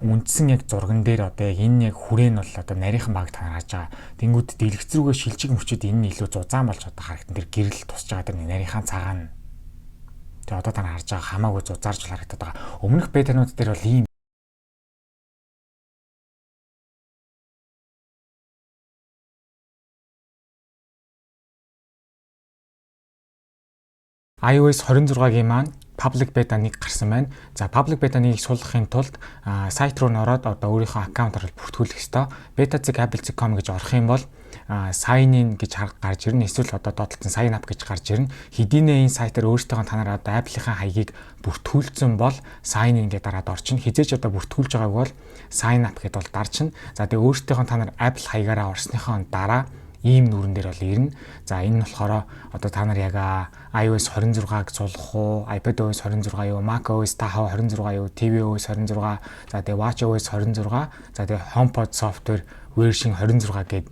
Үндсэн яг зурган дээр одоо яг энэ яг хүрээ нь бол одоо нарийнхан баг та харж байгаа. Тэнгүүд дэлгэц рүүгээ шилжих мөчөд энэ нь илүү зузаан болж одоо харагдан. Тэр гэрэл тусч байгаа тэр нарийнхан цагаан. Тэгээ одоо та харж байгаа хамаагүй зузаарч харагдаад байгаа. Өмнөх бетанууд дээр бол ийм iOS 26-гийн маань public beta 1 гарсан байна. За, public beta 1-ийг суулгахын тулд сайт руу н ороод одоо өөрийнхөө аккаунтаар бүртгүүлэх ёстой. beta.apple.com гэж орох юм бол sign in гэж гарч ирнэ. Эсвэл одоо доотлолтон sign up гэж гарч ирнэ. Хэдийнэ энэ сайтаар өөртөөхөө та нар одоо Apple-ийн хаягийг бүртгүүлсэн бол sign in гэдээ дараад орчихно. Хизээч одоо бүртгүүлж байгааг бол sign up гэдээ бол дарчна. За, тэгээ өөртөөхөө та нар Apple хаягаараа орсныхоо дараа ийм нүүрэн дээр бол ирнэ. За, энэ нь болохоор одоо та нар яг iOS 26-г суулгах уу, iPadOS 26 юу, macOS Tahoe 26 юу, tvOS 26, за тэгээ watchOS 26, за тэгээ HomePod software version 26 гээд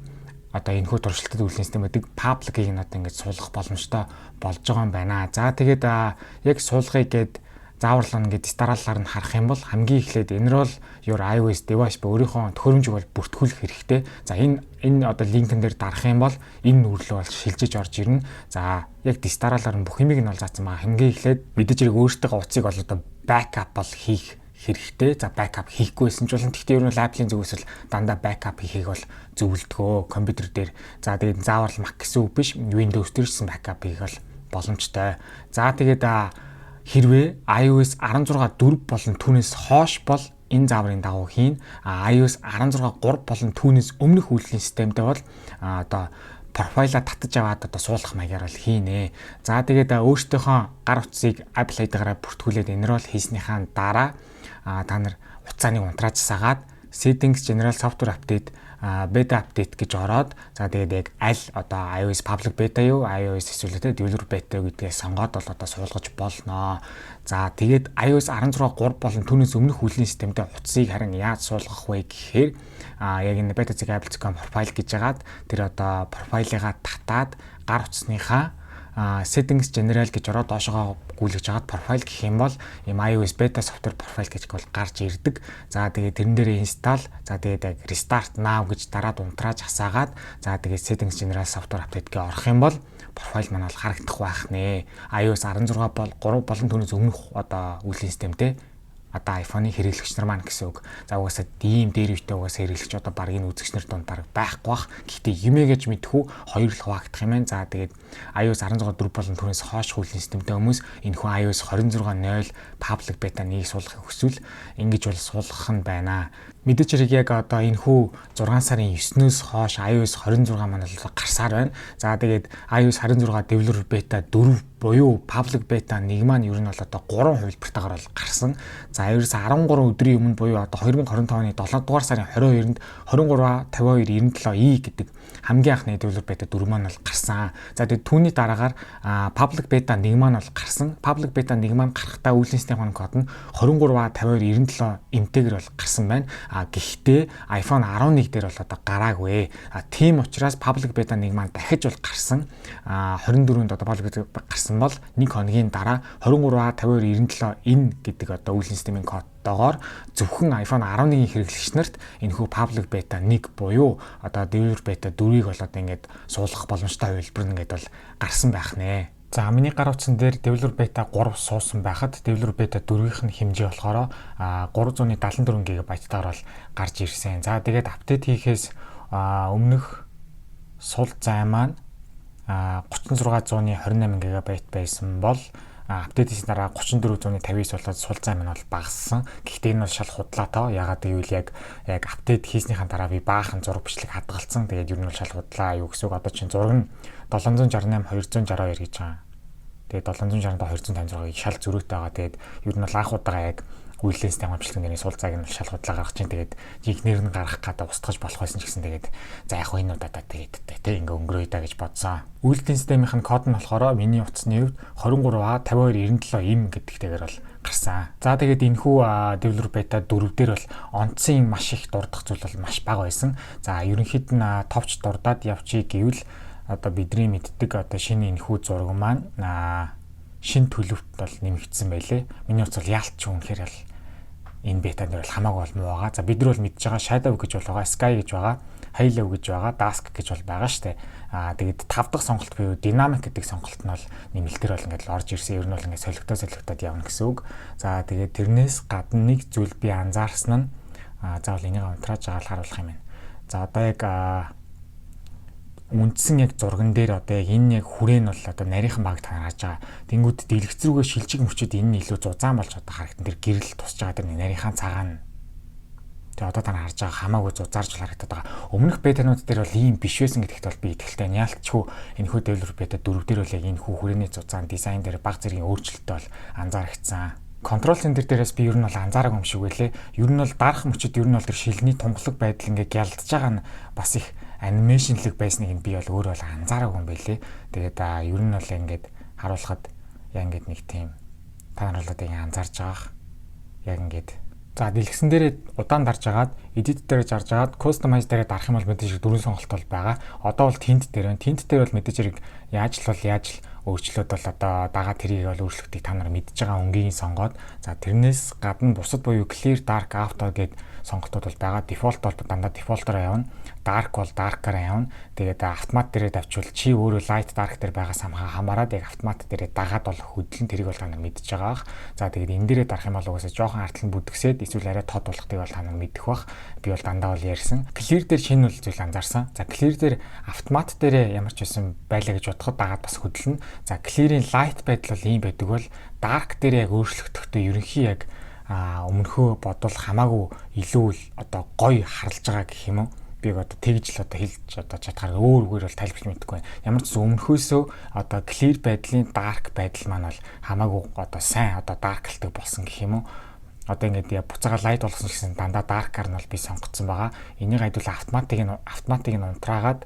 одоо энэхүү туршилтад үйлдлийн систем байдаг public-ийг нь одоо ингэж суулгах боломжтой болж байгаа юм байна. За, тэгээд яг суулгая гээд зааварлаа ингээд дараалалаар нь харах юм бол хамгийн эхлээд enroll your iOS device ба өөрийнхөө төхөөрөмжийг бол бүртгүүлэх хэрэгтэй. За, энэ одоо линкэн дээр дарах юм бол энэ нүүрлөө бол шилжиж орж ирнэ. За, яг дис дараалалаар нь бүх юмыг нь бол заасан байгаа. Хамгийн эхлээд мэдээж хэрэг өөртөө утсыг бол одоо backup бол хийх хэрэгтэй. За, backup хийхгүйсэн ч болно. Гэхдээ ер нь Apple-ийн зүгээс л дандаа backup хийхийг бол зөвлөдгөө компьютер дээр. За, тэгээд заавал Mac гэсэн үг биш. Windows дээр ч гэсэн backup хийх бол боломжтой. За, тэгээд хэрвээ iOS 16 4 болон түүнээс хойш бол энэ зааврын дагуу хийн. А iOS 16 3 болон түүнээс өмнөх үйлдлийн системтэй бол одоо профайлаа татаж аваад одоо суулгах маягаар бол хийнэ. За, тэгээд өөртөөхөө гар утсыг Apple ID-гаараа бүртгүүлээд enroll хийснийхаа дараа та нар утсааныг унтрааж сагаад settings, general, software update, beta update гэж ороод, за тэгээд яг аль одоо iOS public beta юу, iOS эсвэл те developer beta гэдгээ сонгоод бол одоо суулгаж болно. За, тэгээд iOS 16 3 болон түүнээс өмнөх үйлдлийн системтэй утсыг харин яаж суулгах вэ гэхээр яг энэ beta.apple.com profile гэж хагаад тэр одоо профайлыгаа татаад гар утасныхаа settings, general гэж ороод доошогоо гүйлгэж хагаад profile гэх юм бол ийм iOS beta software profile гэж бол гарч ирдэг. За, тэгээд тэрэн дээрээ install, за тэгээд яг restart now гэж дараад унтрааж асаагаад, за тэгээд settings, general, software update гэ орох юм бол профайл маань бол харагдах байх нэ. iOS 16 бол 3 болон түүнээс өмнөх одоо үйлдлийн системтэй одоо iPhone-ы хэрэглэгч нар маань гэсэн үг. За, угаасаа ийм дээр үетэй угаасаа хэрэглэгч одоо баг энэ үзэгч нар дунд баг байхгүй бах. Гэхдээ юмээ гэж мэдхүү хоёр л хуваагдах юм байна. За, тэгээд iOS 16 4 болон түүнээс хойш үйлдлийн системтэй хүмүүс энэхүү iOS 26.0 public beta 1-ийг суулгахыг хүсвэл ингэж бол суулгах нь байна. Мэдээж хэрэг яг одоо энэхүү 6 сарын 9-өөс хойш iOS 26 маань бол гарсаар байна. За, тэгээд iOS 26 developer beta 4 буюу public beta 1 маань ер нь бол одоо 3 хувилбартаагаар бол гарсан. За, ерөөс 13 өдрийн өмнө буюу одоо 2025 оны 7 дугаар сарын 22-нд 23 52 97 E гэдэг хамгийн анхны developer beta 4 маань бол гарсан. За, тэгээд түүний дараагаар public beta 1 маань бол гарсан. Public beta 1 маань гарахдаа үйлдлийн системийн код нь 23 52 97 M-тэйгэр бол гарсан байна. А гэхдээ iPhone 11 дээр бол одоо гараагүй. А тийм учраас public beta 1 маань дахиж бол гарсан. А 24-нд одоо public beta гарсан бол нэг хоногийн дараа 23 52 97 N гэдэг одоо үйлдлийн системийн кодтойгоор зөвхөн iPhone 11-ийн хэрэглэгч нарт энэхүү public beta 1 буюу одоо developer beta 4-ийг бол одоо ингээд суулгах боломжтой хувилбар нь ингээд бол гарсан байх нэ. За, миний гар утсан дээр developer beta 3 суусан байхад developer beta 4-ийнх нь хэмжээ болохоор 374 ГБ-таар бол гарч ирсэн. За, тэгээд update хийхээс өмнөх сул зай маань 3628 ГБ байсан бол update хийсний дараа 3459 болоод сул зай маань бол багассан. Гэхдээ энэ бол шал худлаа тоо. Ягаад гэвэл яг update хийснийхаа дараа би баахан зураг бичлэг хадгалсан. Тэгээд ер нь бол шал худлаа, юу гэсэн үг, одоо чинь зураг нь 768 262 гэж байгаа. Тэгээд 767 256-ыг шал зөрүүтэй байгаа. Тэгээд ер нь бол анх удаага яг үйлдлийн систем бичлэгэн дээрээ сул зайг нь шал худлаа гаргаж чинь, тэгээд жинхнэр нь гаргах гэдэг устгаж болох байсан ч гэсэн, тэгээд за яг энэ удаа тэгээд тэ ингээ өнгөрөөе да гэж бодсон. Үйлдлийн системийнх нь код нь болохоор миний утасны хувьд 23A 52 97 M гэдэгтэйгээр бол гарсан. За, тэгээд энэхүү developer beta 4 дээр бол онцын маш их дурдах зүйл бол маш бага байсан. За, ерөнхийд нь товч дурдаад явчих гэвэл одоо бидний мэддэг одоо шинэ энэхүү зураг маань шин төлөвт бол нэмэгдсэн байлээ. Миний утас бол яалт ч үнэхээр л Энэ beta дээр бол хамаагүй бол муу байгаа. За, бид нар бол мэдж байгаа, Shadow гэж бол байгаа, Sky гэж байгаа, Halo гэж байгаа, Dusk гэж бол байгаа штэ. Тэгээд тав дахь сонголт буюу Dynamic гэдэг сонголт нь бол нэмэлтээр бол ингээд л орж ирсэн. Ер нь бол ингээд солигдоо солигдоод явна гэсэн үг. За, тэгээд тэрнээс гадна нэг зүйл би анзаарсан нь заавал энийг унтрааж байгаа л харуулах юм байна. За, одоо яг үндсэн яг зурган дээр одоо яг энэ яг хүрээ нь бол одоо нарийнхан баг та харж байгаа. Тэнгүүд дэлгэц рүүгээ шилжих мөчөд энэ нь илүү зузаан болж одоо харагдан. Тэр гэрэл тусч байгаа тэр нарийнхан цагаан. Тэгээ одоо та нар харж байгаа, хамаагүй зузаарч харагдаад байгаа. Өмнөх beta нууд дээр бол ийм биш байсан гэдэгт бол би итгэлтэй. Яалтчгүй энэхүү developer beta 4 дээр бол яг энэ хүү хүрээний зузаан дизайн дээр баг зэргийн өөрчлөлттэй бол анзаарэгдсэн. Control center дээрээс би ер нь бол анзаараагүй юм шиг байлээ. Ер нь бол дарах мөчөд ер нь бол тэр шилний тунгалаг байдал ингээ гялдж байгаа нь бас их animation лэг байсныг нь би бол өөрөө бол анзаараагүй юм байлээ. Тэгээд ер нь бол ингээд харуулхад яг ингээд нэг тийм та нар бол одоо ингээ анзаарч байгаах. Яг ингээд. За, дэлгэсэн дээрээ удаан дарж агаад edit дээр жарж агаад customize дээрээ дарах юм бол мэдээж хэрэг дөрвөн сонголт бол байгаа. Одоо бол tint дээр байна. Tint дээр бол мэдээж хэрэг яаж л бол яаж л өөрчлөөд бол одоо дагаа тэрийг бол өөрчлөлтийг та нар мэдж байгаа өнгийг сонгоод, за, тэрнээс гадна бусад буюу clear, dark, auto гэд сонголтууд бол байгаа. Default бол дандаа default-оор явна. Dark бол dark-аараа явна. Тэгээд автомат дээрээ давчвал чи өөрөө light, dark дээр байгаас хамаарад яг автомат дээрээ дагаад бол хөдлөн, тэрийг бол та нар мэдж байгаа ах. За, тэгээд энэ дээрээ дарах юм бол угаасаа жоохон артлан бүдгсээд эсвэл арай тод болохтыг бол та нар мэдэх бах. Би бол дандаа бол ярьсан. Clear дээр шинэ бол зүйл анзаарсан. За, clear дээр автомат дээрээ ямар ч байсан байлаа гэж бодоход дагаад бас хөдлөнө. За, clear-ийн light байдал бол ийм байдаг бол dark дээр яг өөрчлөгдөхдөө ерөнхий яг өмнөхөө бодвол хамаагүй илүү л одоо гоё харалж байгаа гэх юм уу, би одоо тэгж л одоо хэлж одоо чадхаар өөр үгээр бол тайлбарлаж мэдэхгүй байна. Ямар ч зүйл өмнөхөөсөө одоо clear байдлын dark байдал маань бол хамаагүй одоо сайн одоо dark лдаг болсон гэх юм уу. Одоо ингээд я буцаага light болгосон гэсэн дандаа dark-аар нь бол би сонгоцсон байгаа. Энийг айдуул автоматыг нь унтраагаад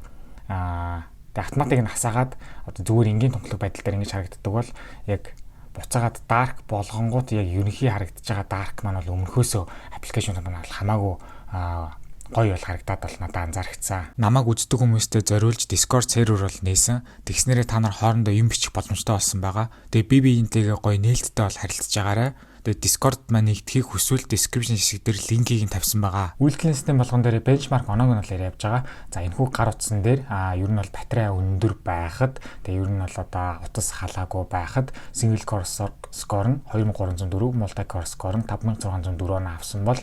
тэгээ автоматыг нь хасаагаад одоо зүгээр энгийн тунхлаг байдал дээр ингэж харагддаг бол яг буцаагаад dark болгонгууд яг ерөнхий харагдаж байгаа dark маань бол өмнөхөөсөө application маань бол хамаагүй гоё бол харагдаад бол надад анзаарчихсан. Намайг үздэг хүмүүстээ зориулж Discord сервер бол нээсэн. Тэгснээрээ та нар хоорондоо юм бичих боломжтой болсон байгаа. Тэгээ би биентэйгээ гоё нээлттэй бол харилцаж байгаарай. Тэгээ Discord маань нэгдэхийг хүсвэл description хэсэг дээр линкийг нь тавьсан байгаа. Үйлдвэрлэлийн систем болгон дээр benchmark оноог нь бол яриа явж байгаа. За, энэхүү гар утсан дээр ер нь бол батарей өндөр байхад, тэгээ ер нь бол одоо утас халаагүй байхад single core score нь 2304, multi core score нь 5604 он авсан бол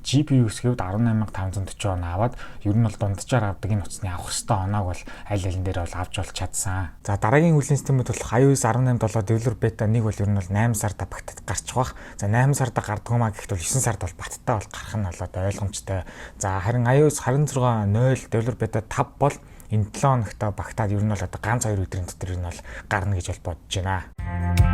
GPU хэсгүүд 18540 он аваад ер нь бол дунджаар авдаг энэ утасны авах ёстой оноог бол аль алин дээр бол авч бол чадсан. За, дараагийн үйлдвэрлэлийн системүүд бол iOS 18.7 Developer Beta 1 бол ер нь бол 8 сарда багтад гарчих бах. За, 8 сарда гардгуумаа гэхэд бол 9 сард бол баттай бол гарах нь бол одоо ойлгомжтой. За, харин iOS 26.0 Developer Beta 5 бол энэ 7 хоногт багтаад ер нь бол одоо ганц 2 өдрийн дотор ер нь бол гарна гэж бол бодож байна.